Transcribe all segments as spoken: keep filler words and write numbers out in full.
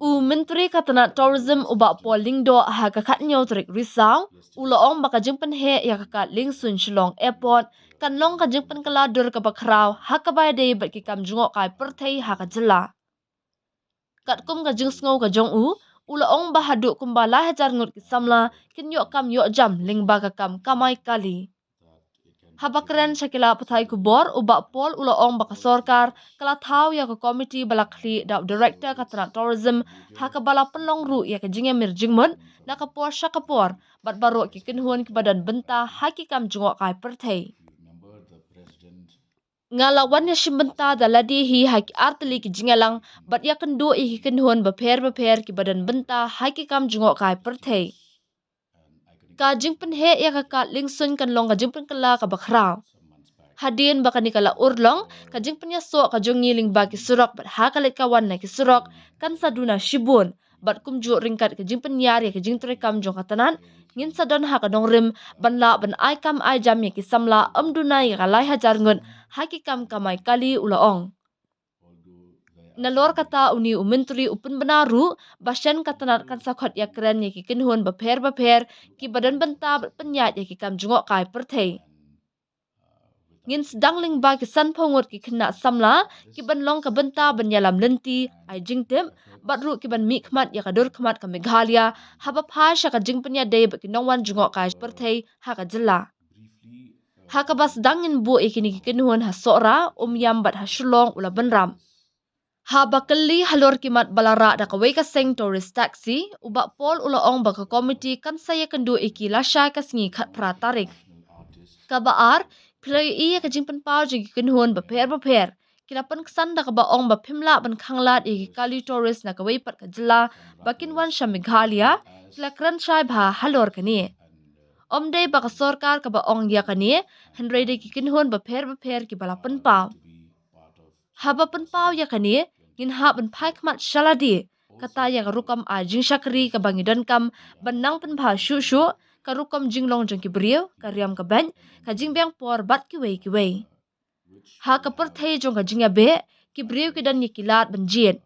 U Myntri ka tnat Tourism u Bah Paul Lyngdoh ha ka khathynñiew tarik Risaw u la ong ba ka jingpynheh ïa ka kad liengsuiñ Shillong Airport kan long ka jingpynkylla dur kaba khraw ha kaba ïadei bad ki kam jngohkai pyrthei ha ka jylla. Katkum ka jingsngew ka jong u, u la ong ba haduh kumba lai hajar ngut ki samla kin ïoh kam ïoh jam lyngba ka kam kamai kali. Haba kren sha ki lad pathai khubor, u Bah Paul u la ong ba ka sorkar ka la thaw ïa ka komiti ba la khlieh da u director ka tnat Tourism, ha kaba la pynlong ruh ïa ka jingïamir jingmut na ka por sha ka por bad baroh ki kynhun kiba don bynta ha ki kam jngohkai pyrthei. Nga la wan ïashim bynta da lade hi ha ki artylli ki jingïalang bad ïakynduh ïa ki kynhun bapher bapher kiba don bynta ha ki kam jngohkai pyrthei. Ka jingpynheh ïa ka kad liengsuiñ kan long ka jingpynkylla kaba khraw. Hadien ba kane ka la urlong, ka jingpynïasoh ka jong ngi lyngba ki surok bad ha ka leit ka wan na ki surok kan sa duna shibun, bad kumjuh ryngkat ka jingpynïar ïa ka jingtrei kam jong ka tnat, ngin sa don ha ka nongrim ban lah ban ai kam ai jam ïa ki samla, ym duna ïa ka lai hajar ngut ha ki kam kamai kali, u la ong. Nalor kata, une u Myntri u pynbna ruh ba shen ka tnat kan sa khot ïakren ïa ki kynhun bapher bapher kiba don bynta bad pynïaid ïa ki kam jngohkai pyrthei. Ngin sdang lyngba ki sanphew ngut ki khynnah samla kiban long ka bynta ban ïalam lynti, ai jingtip bad ruh kiban mihkhmat ïa ka dur khmat ka Meghalaya haba phai sha ka jingpynïadei bad ki nongwan jngohkai pyrthei ha ka jylla. Ha kaba sdang ngin buh ïa kine ki kynhun ha Sohra, Umiam bad ha Shillong, u la bynrap. Haba kylli halor ki mat ba la rah da kawei ka seng tourist taxi, u Bah Paul u la ong ba ka komiti kan sa ïakynduh ïa ki lashai ka sngi khatphra tarik. Kaba ar, phi la ïohi ïa ka jingpynpaw jong ki kynhun bapher bapher. Ki la pynksan da kaba ong ba phim lah ban khanglad ïa ki kali tourist na kawei pat ka jylla ba kin wan sha Meghalaya, ki la kren shai bha halor kane. Ym dei ba ka sorkar kaba ong ïa kane, hynrei dei ki kynhun bapher bapher kiba la pynpaw. Haba pynpaw ïa kane, ngin hap ban phai khmat sha lade, kata ïa ka rukom ai jingshakri kaba ngi donkam ban nang pynbha shuh shuh, ka rukom jinglong jong ki briew, ka riam ka beit, ka jingbiang por bad kiwei kiwei. Ha ka pyrthei jong ka jingïabeh, ki briew ki don ïa ki lad ban jied.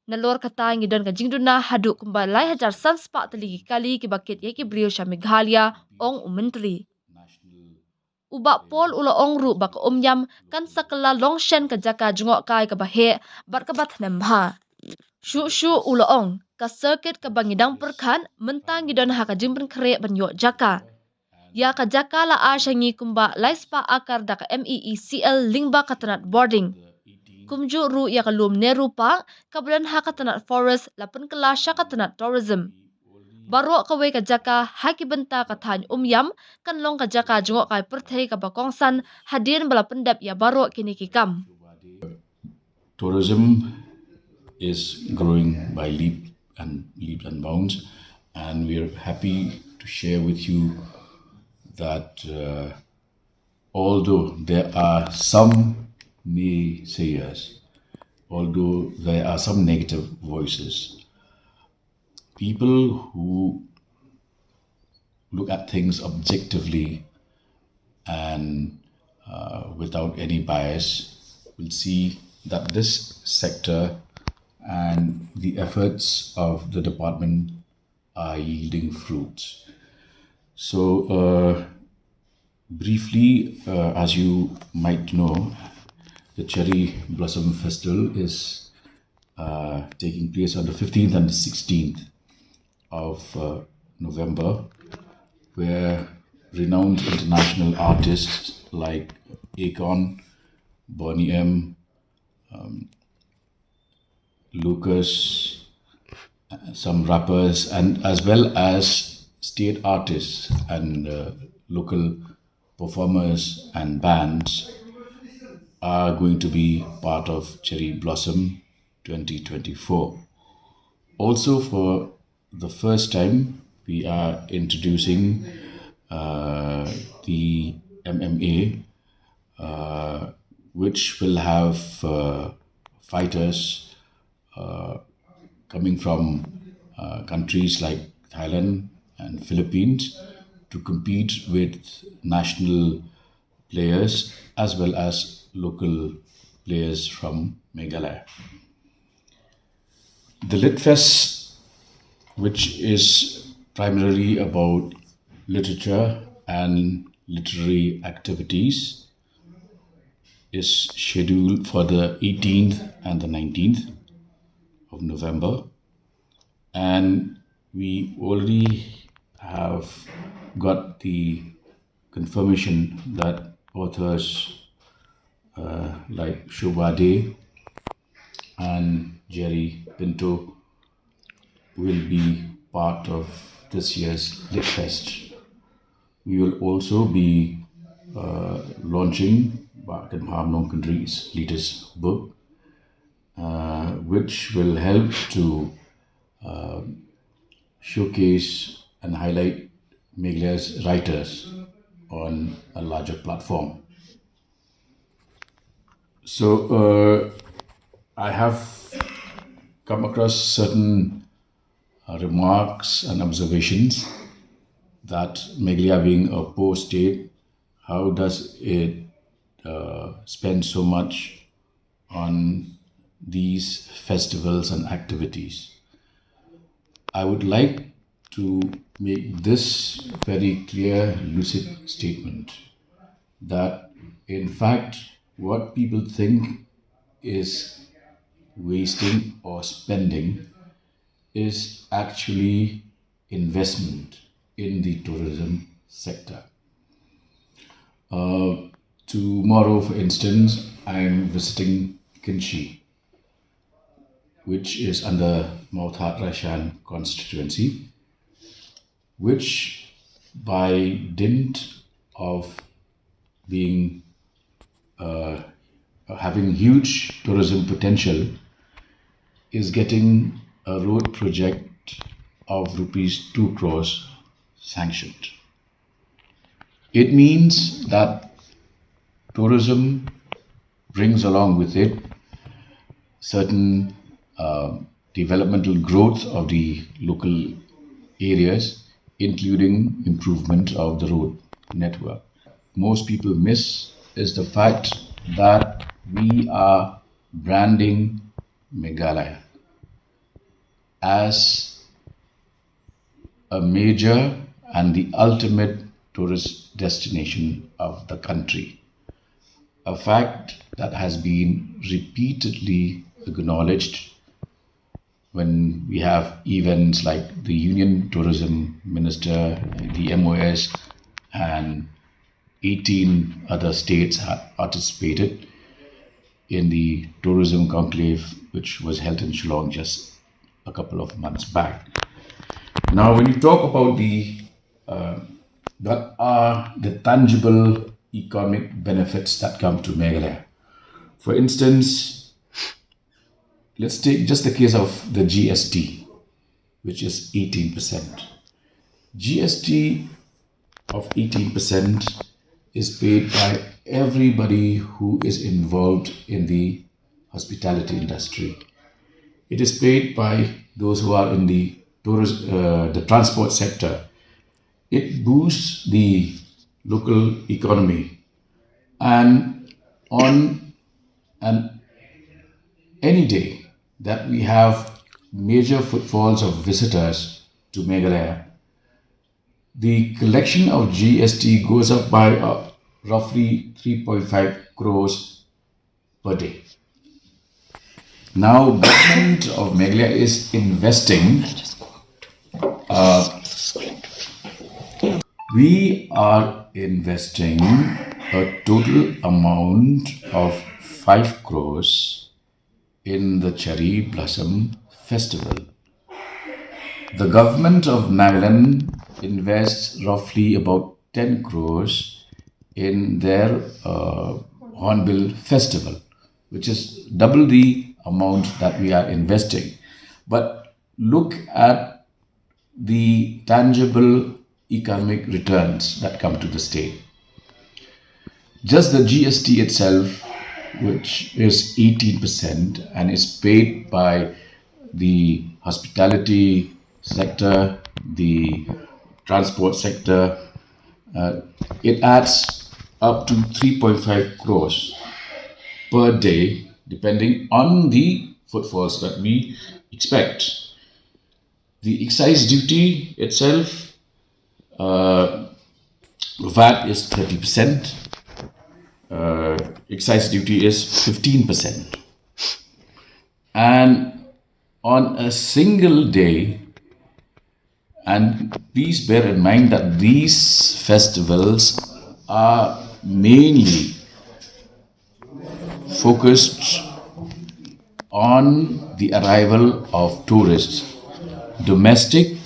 Nalor kata, ngi don ka jingduna haduh kumba lai hajar san spah tylli ki kali kiba kit ïa ki briew sha Meghalaya, ong u Myntri. U Bah Paul u la ong ruh ba ka Umiam kan sa kylla long shen ka jaka jngohkai kaba heh bad kaba thnem bha. Shuh shuh u la ong, ka circuit kaba ngi dang pyrkhat, mynta ngi don ha ka jingpynkhreh ban ïoh jaka. Ïa ka jaka la ai sha ngi kumba lai spah akar da ka M E E C L lyngba ka tnat Bordiñ. Kumjuh ruh ïa ka lum Nehru Park, kaba don ha ka tnat Forest, la pynkylla sha ka tnat Tourism. Baroh kawei ka jaka ha ki bynta ka thaiñ Umiam kan long ka jaka jngohkai pyrthei kaba kongsan hadien ba la pyndep ïa baroh kine ki kam. Tourism is growing by leap and leaps and bounds, and we are happy to share with you that, uh, although there are some naysayers, although there are some negative voices, people who look at things objectively and, uh, without any bias will see that this sector and the efforts of the department are yielding fruits. So, uh, briefly, uh, as you might know, the Cherry Blossom Festival is, uh, taking place on the fifteenth and the sixteenth of, uh, November, where renowned international artists like Akon, Boney M, um, Lucas, uh, some rappers, and as well as state artists and, uh, local performers and bands are going to be part of Cherry Blossom twenty twenty-four. Also, for the first time, we are introducing, uh, the M M A, uh, which will have, uh, fighters, uh, coming from, uh, countries like Thailand and Philippines to compete with national players as well as local players from Meghalaya. The Litfest, which is primarily about literature and literary activities, is scheduled for the eighteenth and the nineteenth of November. And we already have got the confirmation that authors uh, like Shobha Dey and Jerry Pinto will be part of this year's Litfest. We will also be uh, launching Bah Kynpham Nongkyndri's latest book, uh, which will help to uh, showcase and highlight Meghalaya's writers on a larger platform. So uh, I have come across certain uh, remarks and observations that Meghalaya being a poor state, how does it uh, spend so much on these festivals and activities? I would like to make this very clear, lucid statement that, in fact, what people think is wasting or spending is actually investment in the tourism sector. Uh, tomorrow, for instance, I'm visiting Kynshi, which is under Mawthadraishan constituency, which, by dint of being uh, having huge tourism potential, is getting a road project of rupees two crores sanctioned. It means that tourism brings along with it certain uh, developmental growth of the local areas, including improvement of the road network. Most people miss is the fact that we are branding Meghalaya as a major and the ultimate tourist destination of the country. A fact that has been repeatedly acknowledged when we have events like the Union Tourism Minister, the M O S, and eighteen other states have participated in the tourism conclave, which was held in Shillong just a couple of months back. Now, when you talk about the uh, that are the tangible economic benefits that come to Meghalaya. For instance, let's take just the case of the G S T, which is eighteen percent. G S T of eighteen percent is paid by everybody who is involved in the hospitality industry. It is paid by those who are in the tourist, uh, the transport sector. It boosts the local economy. And on an any day that we have major footfalls of visitors to Meghalaya, the collection of G S T goes up by uh, roughly three point five crores per day. Now, government of Meghalaya is investing. Uh, we are investing a total amount of five crores in the Cherry Blossom Festival. The government of Nagaland invests roughly about ten crores in their uh, Hornbill Festival, which is double the amount that we are investing. But look at the tangible economic returns that come to the state. Just the G S T itself, which is eighteen percent and is paid by the hospitality sector, the transport sector, uh, it adds up to three point five crores per day, depending on the footfalls that we expect. The excise duty itself, uh, V A T is thirty percent, uh, excise duty is fifteen percent. And on a single day, and please bear in mind that these festivals are mainly focused on the arrival of tourists, domestic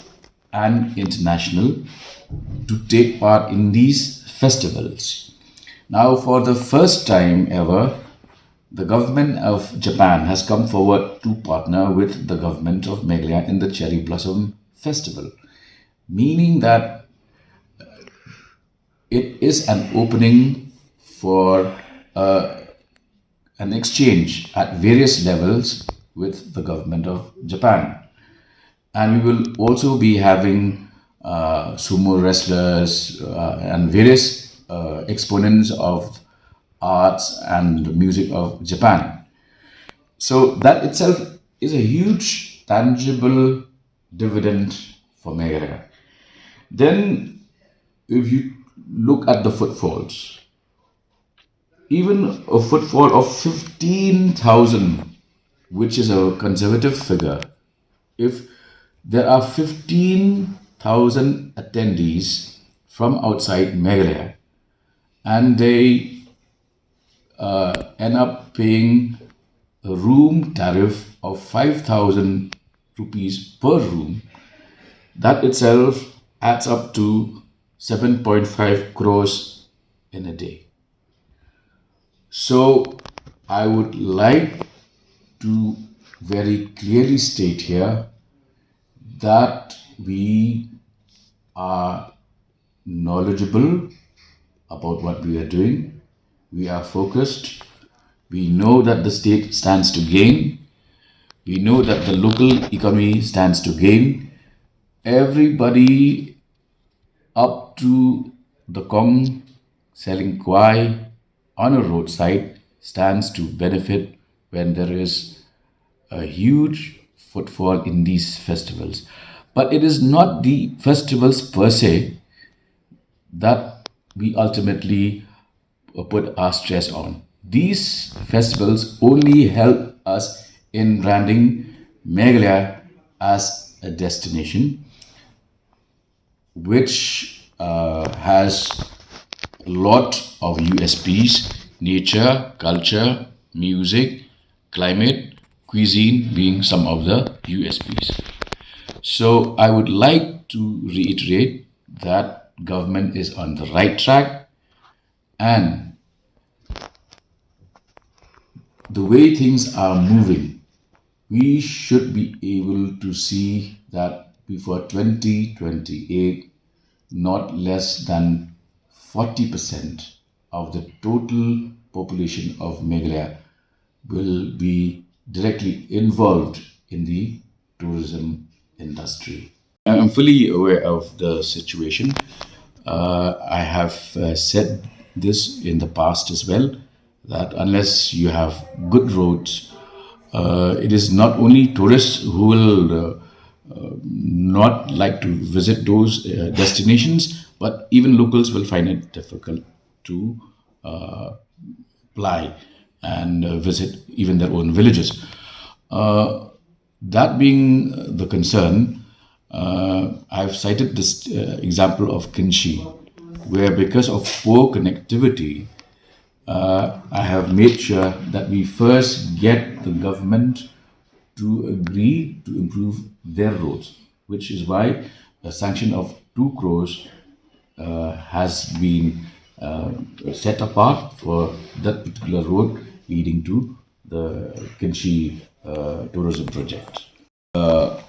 and international, to take part in these festivals. Now, for the first time ever, the government of Japan has come forward to partner with the government of Meghalaya in the Cherry Blossom Festival, meaning that it is an opening for uh, an exchange at various levels with the government of Japan. And we will also be having uh, sumo wrestlers uh, and various uh, exponents of arts and music of Japan. So that itself is a huge tangible dividend for Meghalaya. Then, if you look at the footfalls, even a footfall of fifteen thousand, which is a conservative figure, if there are fifteen thousand attendees from outside Meghalaya and they uh, end up paying a room tariff of five thousand rupees per room, that itself adds up to seven point five crores in a day. So I would like to very clearly state here that we are knowledgeable about what we are doing. We are focused. We know that the state stands to gain. We know that the local economy stands to gain. Everybody up to the Kong selling kwai on a roadside stands to benefit when there is a huge footfall in these festivals. But it is not the festivals per se that we ultimately uh, put our stress on. These festivals only help us in branding Meghalaya as a destination which uh, has a lot of U S Ps: nature, culture, music, climate, cuisine being some of the U S Ps. So I would like to reiterate that government is on the right track, and the way things are moving, we should be able to see that before twenty twenty-eight, not less than forty percent of the total population of Meghalaya will be directly involved in the tourism industry. I'm fully aware of the situation. Uh, I have uh, said this in the past as well, that unless you have good roads, uh, it is not only tourists who will uh, uh, not like to visit those uh, destinations, but even locals will find it difficult to uh, apply and uh, visit even their own villages. Uh, that being the concern, uh, I've cited this uh, example of Kynshi, where because of poor connectivity, uh, I have made sure that we first get the government to agree to improve their roads, which is why a sanction of two crores uh, has been uh, set apart for that particular road leading to the Kynshi uh, tourism project. Uh,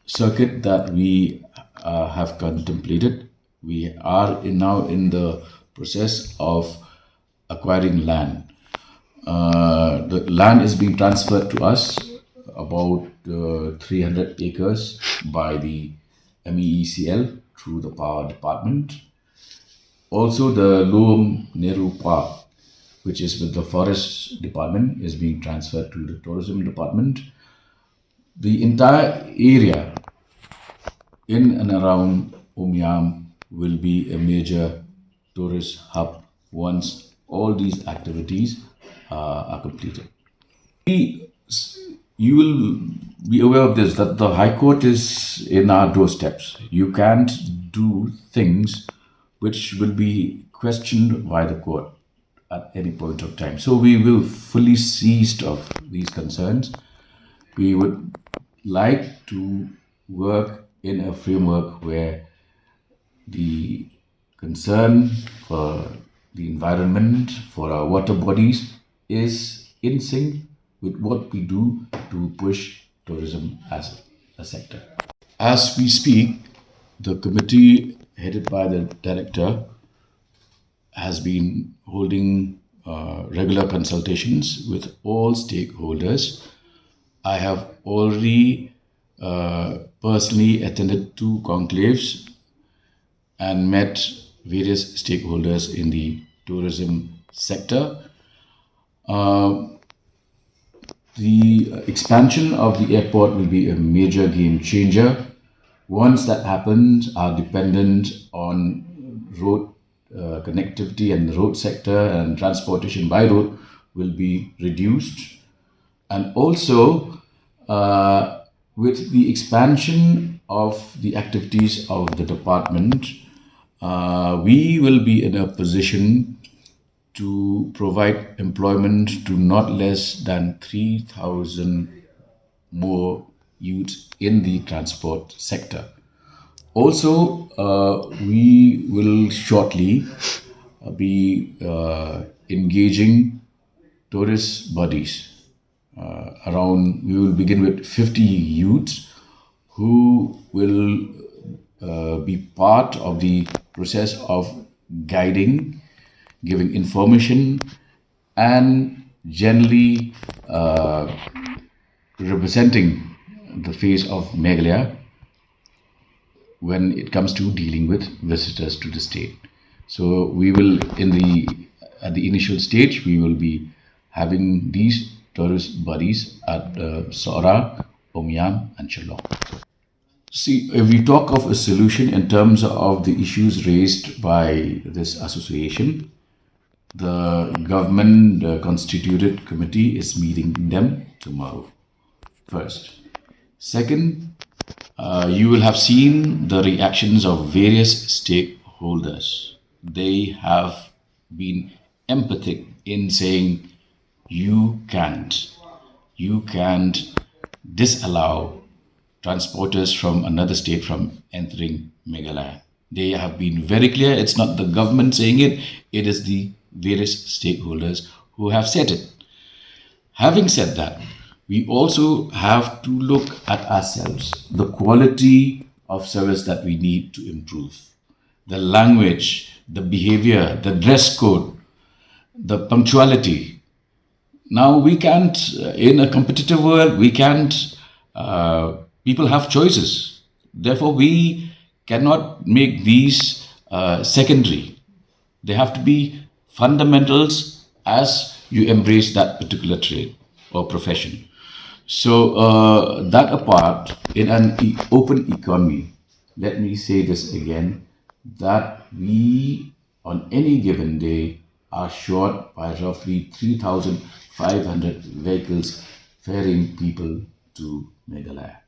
circuit that we uh, have contemplated. We are in now in the process of acquiring land. Uh, the land is being transferred to us, about uh, three hundred acres, by the M E E C L through the power department. Also, the Luwum Nehru Park, which is with the forest department, is being transferred to the tourism department. The entire area in and around Umiam will be a major tourist hub once all these activities uh, are completed. You will be aware of this, that the High Court is in our doorsteps. You can't do things which will be questioned by the court at any point of time. So we will fully seized of these concerns. We would like to work in a framework where the concern for the environment, for our water bodies, is in sync with what we do to push tourism as a sector. As we speak, the committee headed by the director has been holding uh, regular consultations with all stakeholders. I have already uh, personally attended two conclaves and met various stakeholders in the tourism sector. Uh, the expansion of the airport will be a major game changer. Once that happens, our dependence on road uh, connectivity and road sector and transportation by road will be reduced. And also, uh, with the expansion of the activities of the department, uh, we will be in a position to provide employment to not less than three thousand more youths in the transport sector. Also, uh, we will shortly uh, be uh, engaging tourist bodies. Uh, around, we will begin with fifty youths who will uh, be part of the process of guiding, giving information, and generally uh, representing the face of Meghalaya when it comes to dealing with visitors to the state. So we will, in the at the initial stage, we will be having these tourist bodies at uh, Sohra, Umiam, and Shillong. See, if we talk of a solution in terms of the issues raised by this association, the government uh, constituted committee is meeting them tomorrow. First. Second, uh, you will have seen the reactions of various stakeholders. They have been empathic in saying you can't, you can't disallow transporters from another state from entering Meghalaya. They have been very clear. It's not the government saying it, it is the various stakeholders who have said it. Having said that, we also have to look at ourselves, the quality of service that we need to improve, the language, the behavior, the dress code, the punctuality. Now we can't, uh, in a competitive world, we can't, uh, people have choices. Therefore, we cannot make these uh, secondary. They have to be fundamentals as you embrace that particular trade or profession. So, uh, that apart, in an e- open economy, let me say this again, that we, on any given day, are short by roughly three thousand five hundred vehicles ferrying people to Meghalaya.